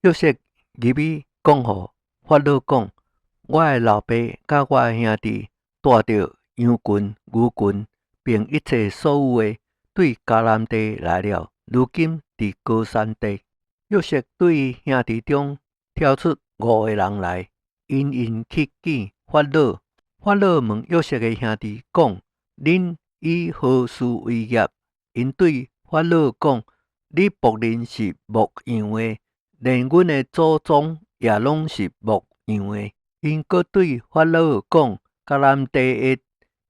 約瑟入去講予法老講：我的老爸佮我的兄弟帶著羊群、牛群，並一切所有的，對迦南地來了，如今佇歌珊地。約瑟對伊兄弟中挑出五个人來，引𪜶去見法老。法老問約瑟的兄弟講：恁以何事為業？𪜶對法老講：你僕人是牧羊的，連阮的祖宗也攏是牧羊的。𪜶閣對法老講：迦南地的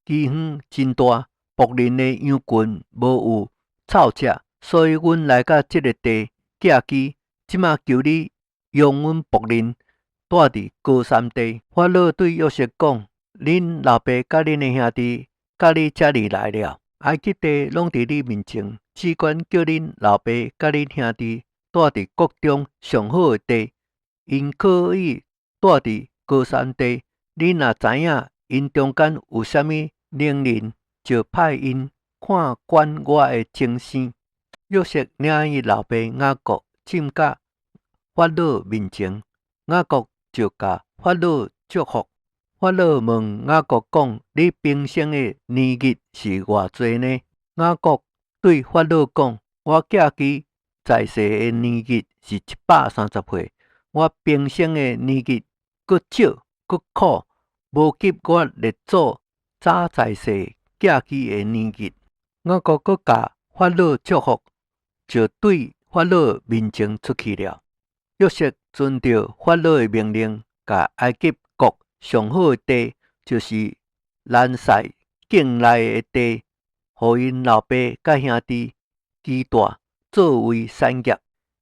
饑荒真大，僕人的羊群無有草食，所以阮來到這个地寄居。這馬求你容阮僕人蹛佇歌珊地。法老對約瑟講：恁老爸佮恁的兄弟佮你遮爾來了，埃及地攏佇你面前，只管叫恁老爸佮恁兄弟蹛佇國中上好的地，𪜶可以蹛佇歌珊地。恁若知影𪜶中間有啥物能人，就派𪜶看管我的精生。約瑟領伊老爸雅各進到法老面前，雅各就共法老祝福。法老問雅各講：你平生的年日是偌濟呢？雅各對法老講：我寄居在世的年日是130歲。我平生的年日閣少閣苦，無及我列祖早在世寄居的年日。雅各閣共法老祝福，就對法老面前出去了。約瑟遵著法老的命令，共埃及國上好的地，就是蘭塞境內的地，予𪜶老爸佮兄弟居住，作為產業。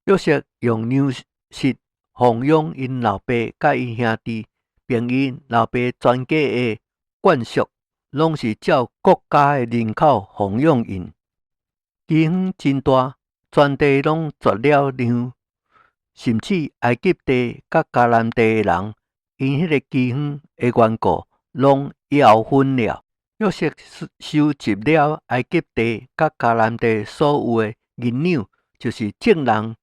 約瑟用糧食奉養𪜶老爸佮𪜶兄弟，並𪜶老爸全家的眷屬，攏是照國家的人口奉養𪜶。饑荒真大，全地攏絕了糧，甚至埃及地佮迦南地的人，因彼个饑荒的緣故，攏枵昏了。約瑟收集了埃及地佮迦南地所有的銀兩，就是眾人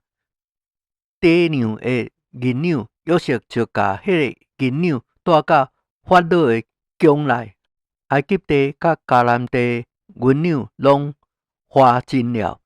糴糧的銀兩。約瑟就共彼个銀兩帶到法老的宮內。埃及地佮迦南地銀兩攏花盡了。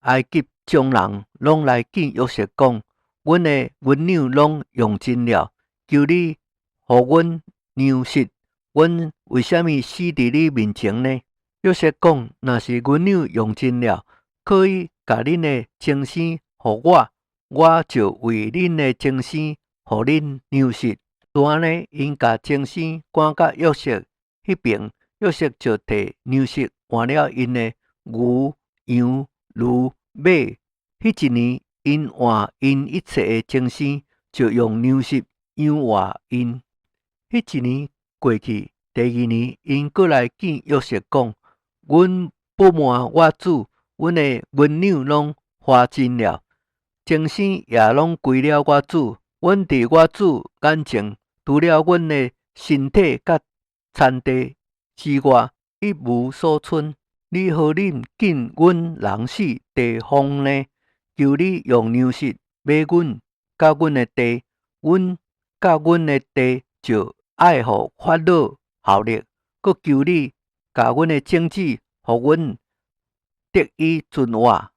埃及眾人攏來見約瑟講：阮的銀兩攏用盡了，求你予阮糧食，阮為啥物死佇你面前呢？約瑟講：若是銀兩用盡了，可以共恁的精生予我，我就為恁的精生予恁糧食。就按呢，𪜶共精生趕到約瑟彼爿，約瑟就提糧食換了𪜶的牛、羊、驢、馬。彼一年，𪜶換𪜶一切的精生，就用糧食養活𪜶。彼一年過去，第二年，𪜶閣來見約瑟講：阮不瞞我主，阮的銀兩攏花盡了，精生也攏歸了我主。阮佇我主眼前，除了阮的身體佮田地之外，一無所存。你何忍見阮人死地荒呢？求你用糧食買阮佮阮的地，阮佮阮的地就愛予法老效力。閣求你共阮的種子，予阮得以存活，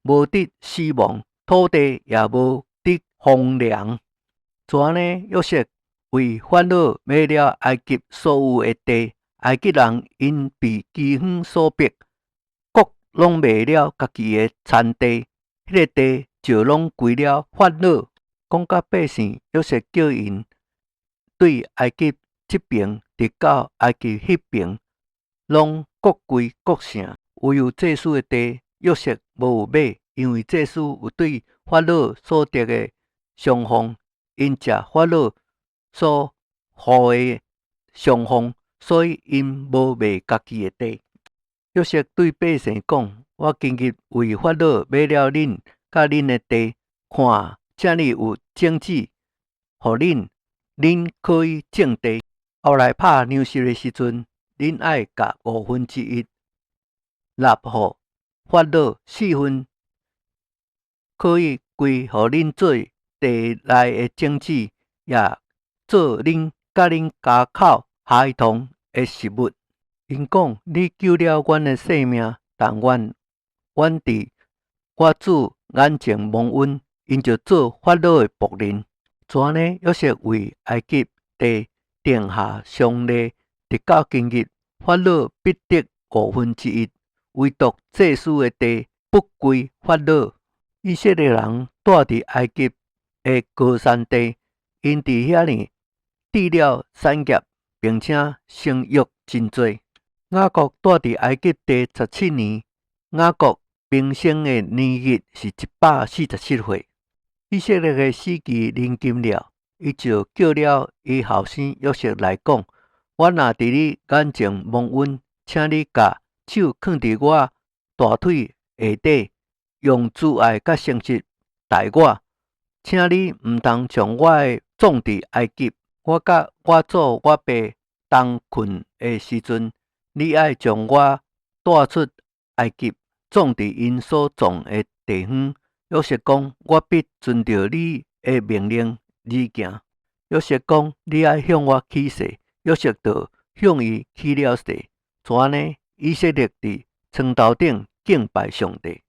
無得死亡，土地也無得荒涼。就按呢，約瑟為法老買了埃及所有的地。埃及人因被饑荒所逼，各攏賣了家己的田地，彼个地就攏歸了法老。講到百姓，約瑟叫𪜶對埃及這爿直到埃及彼爿，攏各歸各城。唯有祭司的地，約瑟無有買，因為祭司有對法老所得的賞俸，𪜶食法老所予的賞俸，所以𪜶無賣家己的地。約瑟對百姓講：我今日為法老買了恁佮恁的地，看遮爾有種子，予恁，恁可以種地。後來拍糧食的時陣，恁愛共1/5納予法老，四分可以歸予恁做地內的種子，也做恁佮恁家口孩童的食物。𪜶講：你救了阮的性命，但願阮佇我主眼前蒙恩，𪜶就做法老的僕人。就按呢，約瑟為埃及地定下常例，直到今日，法老必得五分之一，唯獨祭司的地不歸法老。以色列人住佇埃及的歌珊地，𪜶佇遐爾置了產業，並且生育真濟。雅各住佇埃及地17年，雅各平生的年日是147歲。以色列的死期臨近了，伊就叫了伊後生約瑟來講：我若佇你眼前蒙恩，請你共手囥佇我大腿下底，用慈愛佮誠實待我。請你毋通將我的葬佇埃及。我佮我祖我爸同睏的時陣，你愛將我帶出埃及，葬佇𪜶所葬的地方。約瑟講：我必遵著你的命令而行。約瑟講：你愛向我起誓。約瑟就向伊起了誓。就按呢，以色列佇床頭頂敬拜上帝。